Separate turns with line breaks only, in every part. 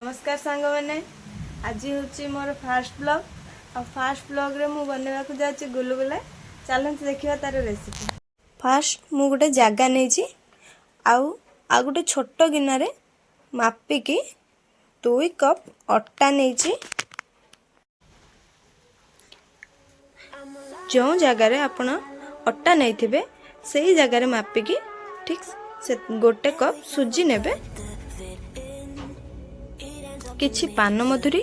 ନମସ୍କାର ସାଙ୍ଗମାନେ, ଆଜି ହେଉଛି ମୋର ଫାର୍ଷ୍ଟ ବ୍ଲଗ୍। ଆଉ ଫାର୍ଷ୍ଟ ବ୍ଲଗ୍ରେ ମୁଁ ବନେଇବାକୁ ଯାଉଛି ଗୁଲୁଗୁଲା। ଚାଲନ୍ତୁ ଦେଖିବା ତାର ରେସିପି। ଫାର୍ଷ୍ଟ ମୁଁ ଗୋଟେ ଜାଗା ନେଇଛି ଆଉ ଆଉ ଗୋଟେ ଛୋଟ ଗିନାରେ ମାପିକି 2 କପ୍ ଅଟା ନେଇଛି। ଯେଉଁ ଜାଗାରେ ଆପଣ ଅଟା ନେଇଥିବେ, ସେଇ ଜାଗାରେ ମାପିକି ଠିକ୍ ସେ 1 କପ୍ ସୁଜି ନେବେ। କିଛି ପାନ ମଧୁରୀ,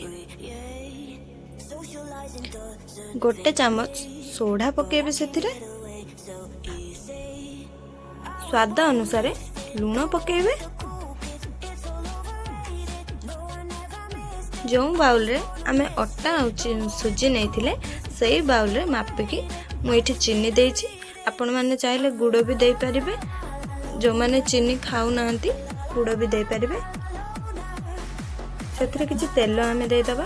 1 ଚାମଚ ସୋଢ଼ା ପକାଇବେ। ସେଥିରେ ସ୍ୱାଦ ଅନୁସାରେ ଲୁଣ ପକାଇବେ। ଯେଉଁ ବାଉଲରେ ଆମେ ଅଟା ଆଉ ସୁଜି ନେଇଥିଲେ, ସେଇ ବାଉଲରେ ମାପିକି ମୁଁ ଏଇଠି ଚିନି ଦେଇଛି। ଆପଣମାନେ ଚାହିଁଲେ ଗୁଡ଼ ବି ଦେଇପାରିବେ। ଯେଉଁମାନେ ଚିନି ଖାଉନାହାନ୍ତି, ଗୁଡ଼ ବି ଦେଇପାରିବେ। ସେଥିରେ କିଛି ତେଲ ଆମେ ଦେଇଦେବା।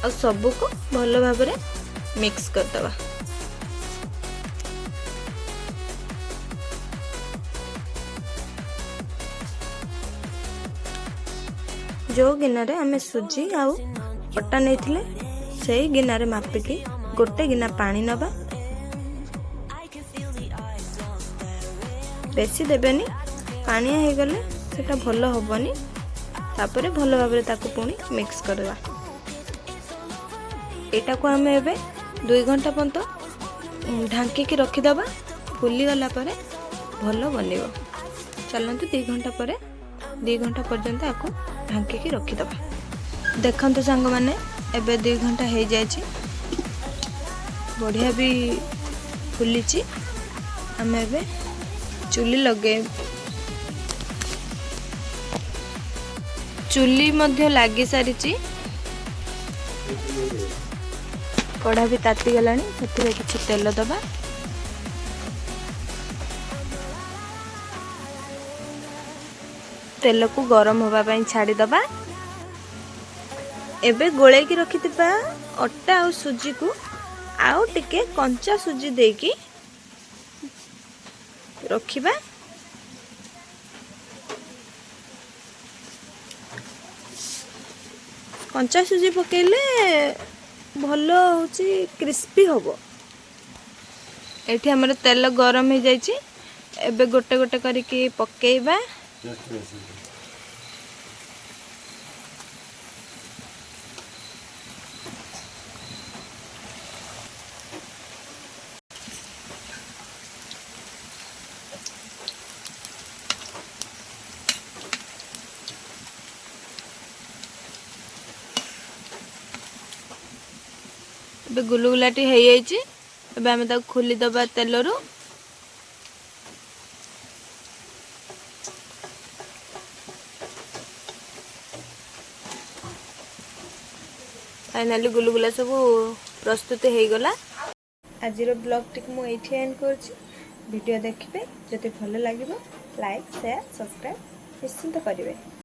ଆଉ ସବୁକୁ ଭଲ ଭାବରେ ମିକ୍ସ କରିଦେବା। ଯେଉଁ ଗିନାରେ ଆମେ ସୁଜି ଆଉ ଅଟା ନେଇଥିଲେ, ସେଇ ଗିନାରେ ମାପିକି 1 ଗିନା ପାଣି ନେବା। ବେଶୀ ଦେବେନି, ପାଣିଆ ହେଇଗଲେ ସେଟା ଭଲ ହେବନି। ତାପରେ ଭଲ ଭାବରେ ତାକୁ ପୁଣି ମିକ୍ସ କରିବା। ଏଇଟାକୁ ଆମେ ଏବେ 2 ଘଣ୍ଟା ପର୍ଯ୍ୟନ୍ତ ଢାଙ୍କିକି ରଖିଦେବା। ଫୁଲିଗଲା ପରେ ଭଲ ବନିବ। ଚାଲନ୍ତୁ, 2 ଘଣ୍ଟା ପରେ, 2 ଘଣ୍ଟା ପର୍ଯ୍ୟନ୍ତ ଆକୁ ଢାଙ୍କିକି ରଖିଦେବା। ଦେଖନ୍ତୁ ସାଙ୍ଗମାନେ, ଏବେ 2 ଘଣ୍ଟା ହେଇଯାଇଛି, ବଢ଼ିଆ ବି ଫୁଲିଛି। ଆମେ ଏବେ ଚୁଲି ଲଗେଇ, ଚୁଲି ମଧ୍ୟ ଲାଗି ସାରିଛି, କଢ଼ା ବି ତାତିଗଲାଣି। ସେଥିରେ କିଛି ତେଲ ଦେବା। ତେଲକୁ ଗରମ ହେବା ପାଇଁ ଛାଡ଼ିଦେବା। ଏବେ ଗୋଳେଇକି ରଖିଥିବା ଅଟା ଆଉ ସୁଜିକୁ ଆଉ ଟିକେ କଞ୍ଚା ସୁଜି ଦେଇକି ରଖିବା। କଞ୍ଚା ସୁଜି ପକେଇଲେ ଭଲ ହେଉଛି, କ୍ରିସ୍ପି ହେବ। ଏଠି ଆମର ତେଲ ଗରମ ହେଇଯାଇଛି। ଏବେ ଗୋଟେ ଗୋଟେ କରିକି ପକେଇବା।
Just listen.
ଏବେ ଗୁଲୁଗୁଲାଟି ହେଇଯାଇଛି। ଏବେ ଆମେ ତାକୁ ଖୋଲିଦେବା ତେଲରୁ। ଫାଇନାଲି ଗୁଲୁଗୁଲା ସବୁ ପ୍ରସ୍ତୁତ ହେଇଗଲା। ଆଜିର ବ୍ଲଗ୍ଟିକୁ ମୁଁ ଏଇଠି ଏଣ୍ଡ କରୁଛି। ଭିଡ଼ିଓ ଦେଖିବେ, ଯଦି ଭଲ ଲାଗିବ ଲାଇକ୍, ସେୟାର, ସବସ୍କ୍ରାଇବ୍ ନିଶ୍ଚିନ୍ତ କରିବେ।